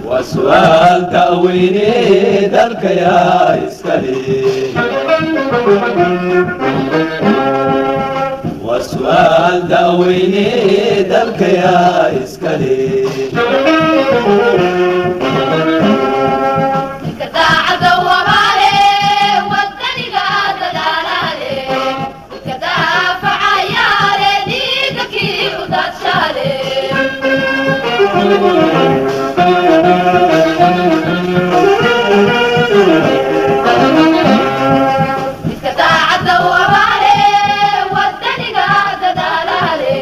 Waa su'aal da'weyne, dalka yaa iskale? Waa su'aal da'weyne, dalka yaa iskale? Daacadda wabaale, wadaniga dadaalaale, dadka daafacayaale, dhiiga kii u daadshaale. Midka daacadda wabaale, wadaniga dadaalaale,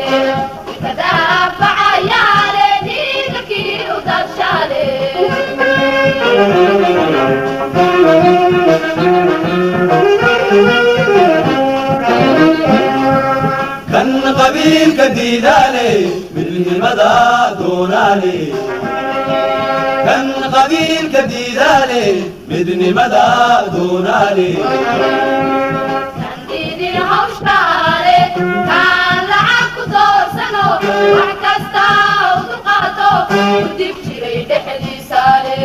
midka daafacayaale, dhiiga kii u daadshaale. Kan qabiilka diidaale, midnimada doonaale. Kan qabiilka diidaale, midnimada doonaale. Kan diidin hawshaale, kaan lacag ku doorsano, wax kasta u dulqaato, u dib jiray dhexdiisaale.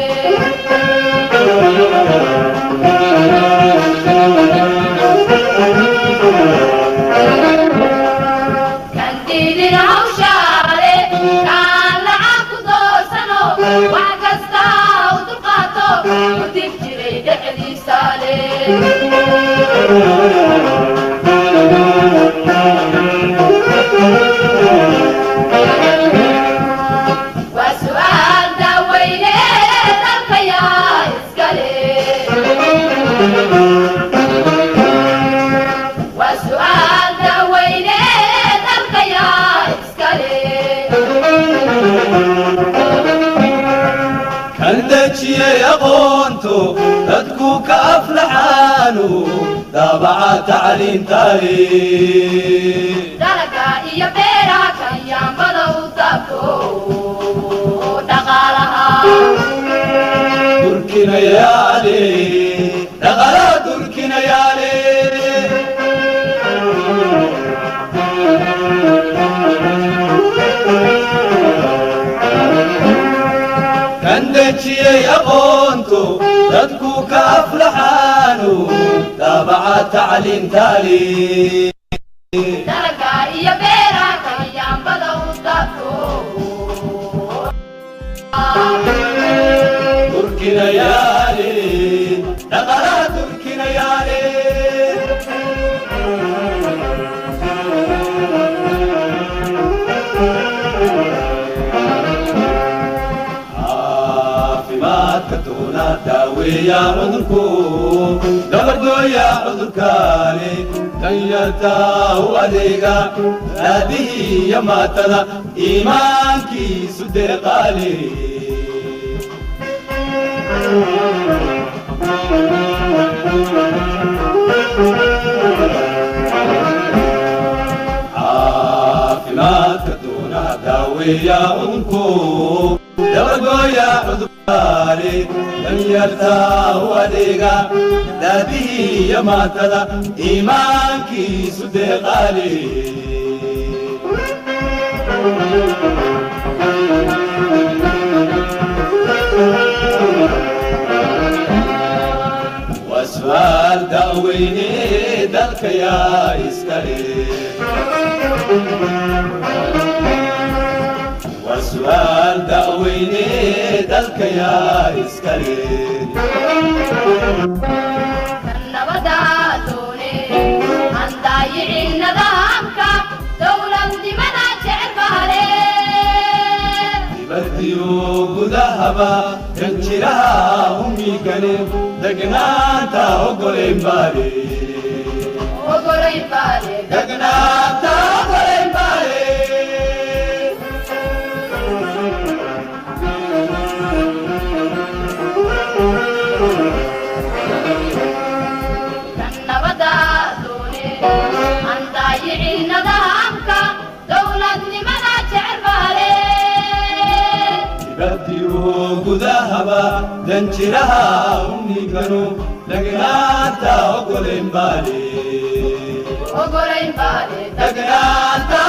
Kan diidin hawshaale, kaan lacag ku doorsano, wax kasta u dulqaato, u dib jiray dhexdiisaale. Waa su'aal daaweyne, dalka yaa iskale? Waa su'aal daaweyne, dalka yaa iskale? Kan dejiyey aqoonto, dadku ka aflaxaanu, daabaca tacliintaale. Dalaga iyo beeraha kan yaambada u daabto dhaqaalaha. Durkinayaale, dhaqala durkinayaale. Kan dejiyey aqoonto, dadku ka aflaxaanu, daabaca tacliintaale. Dalaga iyo beeraha kan yaambada u daabto Durkinayaale, dhaqala durkinayaale. Caafimaadka doona, daaweeya cudurku, dabargooya cudurkaani, danyarta u adeega, aabihii iyo maatada iimaankiisu deeqaale. Caafimaadka doona, daaweeya cudurku, dabargooya cudurkaani, danyarta u adeega, daabihii iyo maatada iimaankiisu deeqaale. Waa su'aal da'weyne, dalka yaa iskale? Waa su'aal da'weyne, dalka yaa iskale? Kan nabada doone, aan daayicin nidaamka, dowladnimada jecel baale. Dibadiyo gudahaba kan jiraha umigane, degnaanta ogolayn baale. Ogolayn baale. Degnaanta ogolayn baale. Kan nabada doone, aan daayicin nidaamka, dowladnimada jecel baale. Dibadiyo gudahaba danjiraha umiganu, degnaanta ogolayn baale. Ogolayn baale. Degnaanta